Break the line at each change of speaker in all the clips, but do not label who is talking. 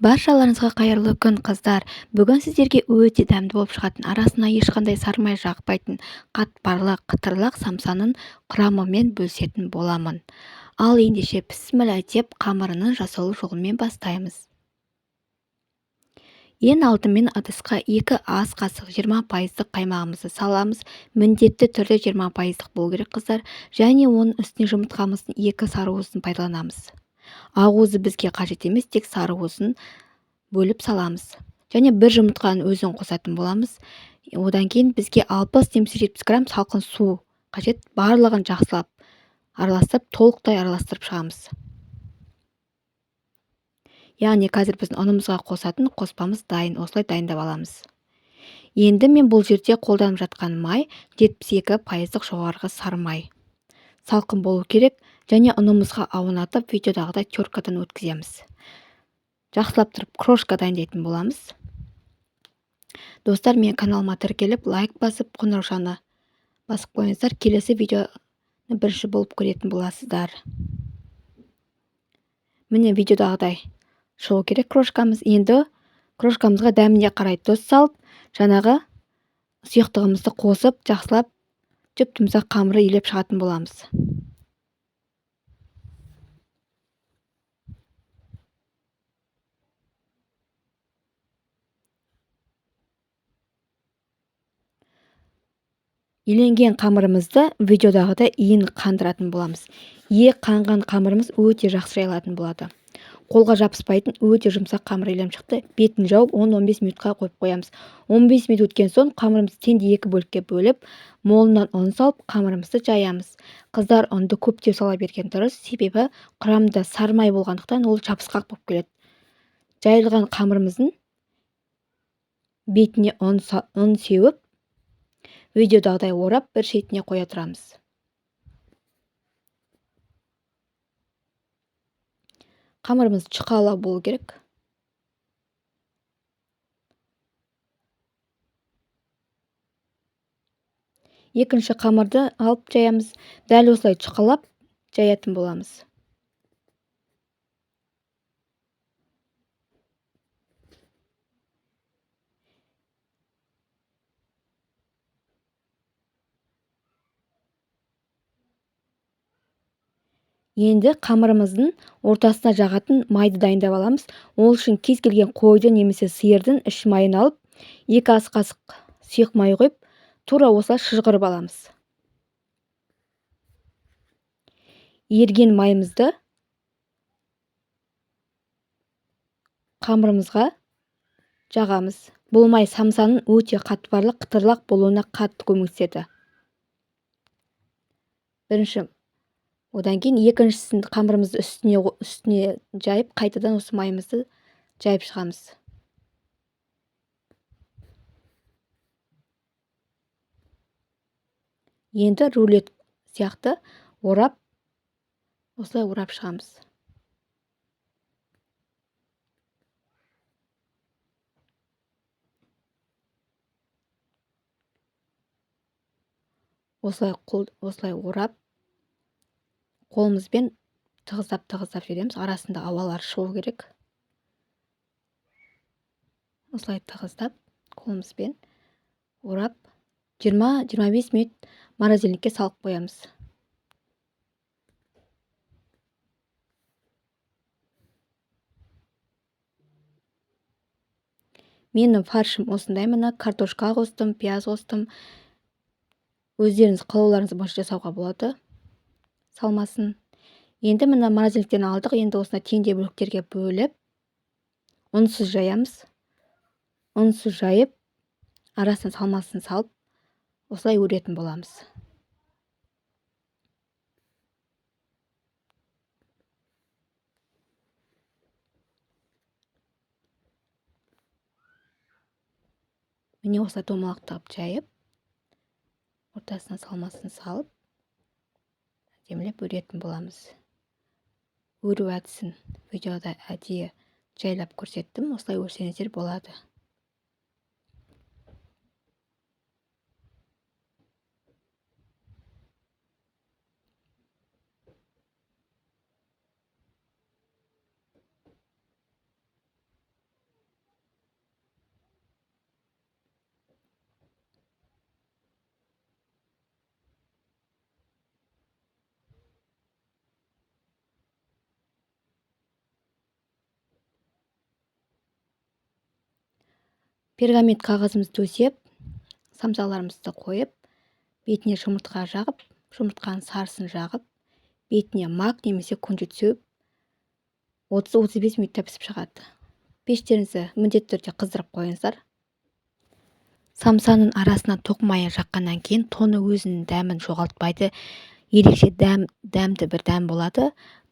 Баршаларыңызға қайырлы күн, қыздар. Бүгін сіздерге өте дәмді болып шығатын, арасына ешқандай сарымай жақпайтын, қатпарлы, қытырлақ самсаның құрамымен бөлісетін боламын. Ал ендеше бісміллә деп қамырының жасалу жолымен бастаймыз. Ең алдымен ыдысқа 2 ас қасық 20% қаймағымызды саламыз. Міндетті түрде 20% болу керек, қыздар. Және оның үстіне жұмыртқамыздың 2 сары уызын пайдаланамыз. Ақуызы бізге қажет емес, тек сары уызын бөліп саламыз. Және бір жұмыртқаның өзін қосатын боламыз. Одан кейін бізге 60 немесе 70 грамм салқын су қажет. Барлығын жақсылап араластырып, толықтай араластырып шығамыз. Яғни қазір біздің ұнымызға қосатын қоспамыз дайын, осылай дайындап аламыз. Енді мен бұл жерде қолданып жатқан май 72% жоғарғы сары май. Салқын болу керек және ұнымызға аунатып видеодағыдай теркадан өткіземіз. Жақсылап тұрып крошка дайындайтын боламыз. Достар, мен каналыма тіркеліп, лайк басып, қоңыраушаны басып қойыңыздар. Келесі видеоны бірінші болып көретін боласыздар. Міне видеодағыдай шығу керек крошкамыз. Енді крошкамызға дәміне қарай тұз салып, жаңағы сұйықтығымызды қосып, жақсылап жұп-жұмсақ қамыры илеп шығатын боламыз. Иленген қамырымызды видеодағыдай иін қандыратын боламыз. Қанған қамырымыз өте жақсы жайылатын болады. Қолға жабыспайтын өте жұмсақ қамыр иленіп шықты. Бетін жауып 10-15 минутқа қойып қоямыз. 15 минут өткен соң қамырымызды теңдей екі бөлікке бөліп, молынан ұн салып қамырымызды жаямыз. Қыздар, ұнды көптеп сала берген дұрыс, себебі құрамында сары май болғандықтан ол жабысқақ болып келеді. Жайылған қамырымыздың бетіне ұн сеуіп, видеодағыдай орап бір шетіне қоя тұрамыз. Қамырымыз жұқалау болу керек. Екінші қамырды алып жаямыз. Дәл осылай жұқалап жаятын боламыз. Енді қамырымыздың ортасына жағатын майды дайындап аламыз. Ол үшін кез келген қойды немесе сиырдың іш майын алып, 2 ас қасық сұйық май құйып, тура осылай шыжғырып аламыз. Еріген майымызды қамырымызға жағамыз. Бұл май самсаның өте қатпарлы, қытырлақ болуына қатты көмектеседі. Бірінші, одан кейін екіншісін қамырымызды үстіне жайып, қайтадан осы майымызды жайып шығамыз. Енді рулет сияқты орап, осылай орап шығамыз. Осылай қол, осылай орап, қолымызбен тығыздап-тығыздап жібереміз. Арасында ауалар шығу керек. Осылай тығыздап, қолымызбен орап, 20-25 минут морозильникке салып қоямыз. Менің фаршым осындай, мына картошка қостым, пияз қостым. Өздеріңіз қалауларыңыз бойынша жасауға болады. Салмасын. Енді мына морозильниктен алдық. Енді осындай теңдей бөліктерге бөліп, ұнсыз жаямыз. Ұнсыз жайып, арасына салмасын салып, осылай өретін боламыз. Міне осылай домалақтап жайып, ортасына салмасын салып, әдемілеп өретін боламыз. Өру әдісін видеода әдейі жайлап көрсеттім, осылай өрсеңіздер болады. Пергамент қағазымызды төсеп, самсаларымызды қойып, бетіне жұмыртқа жағып, жұмыртқаның сарысын жағып, бетіне мак немесе күнжіт сеуіп, 30-35 минутта пісіп шығады. Пештеріңізді міндетті түрде қыздырып қойыңыздар. Самсаның арасына тоқ майы жаққаннан кейін тоны өзінің дәмін жоғалтпайды. Ерекше дәм, дәмді бір дәм болады.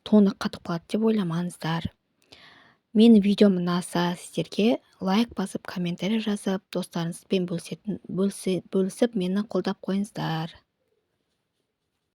Тоны қатып қалады деп ойламаңыздар. Менің видеом ұнаса, сіздерге лайк басып, комментарий жазып, достарыңызбен бөлісіп, мені қолдап қойыңыздар.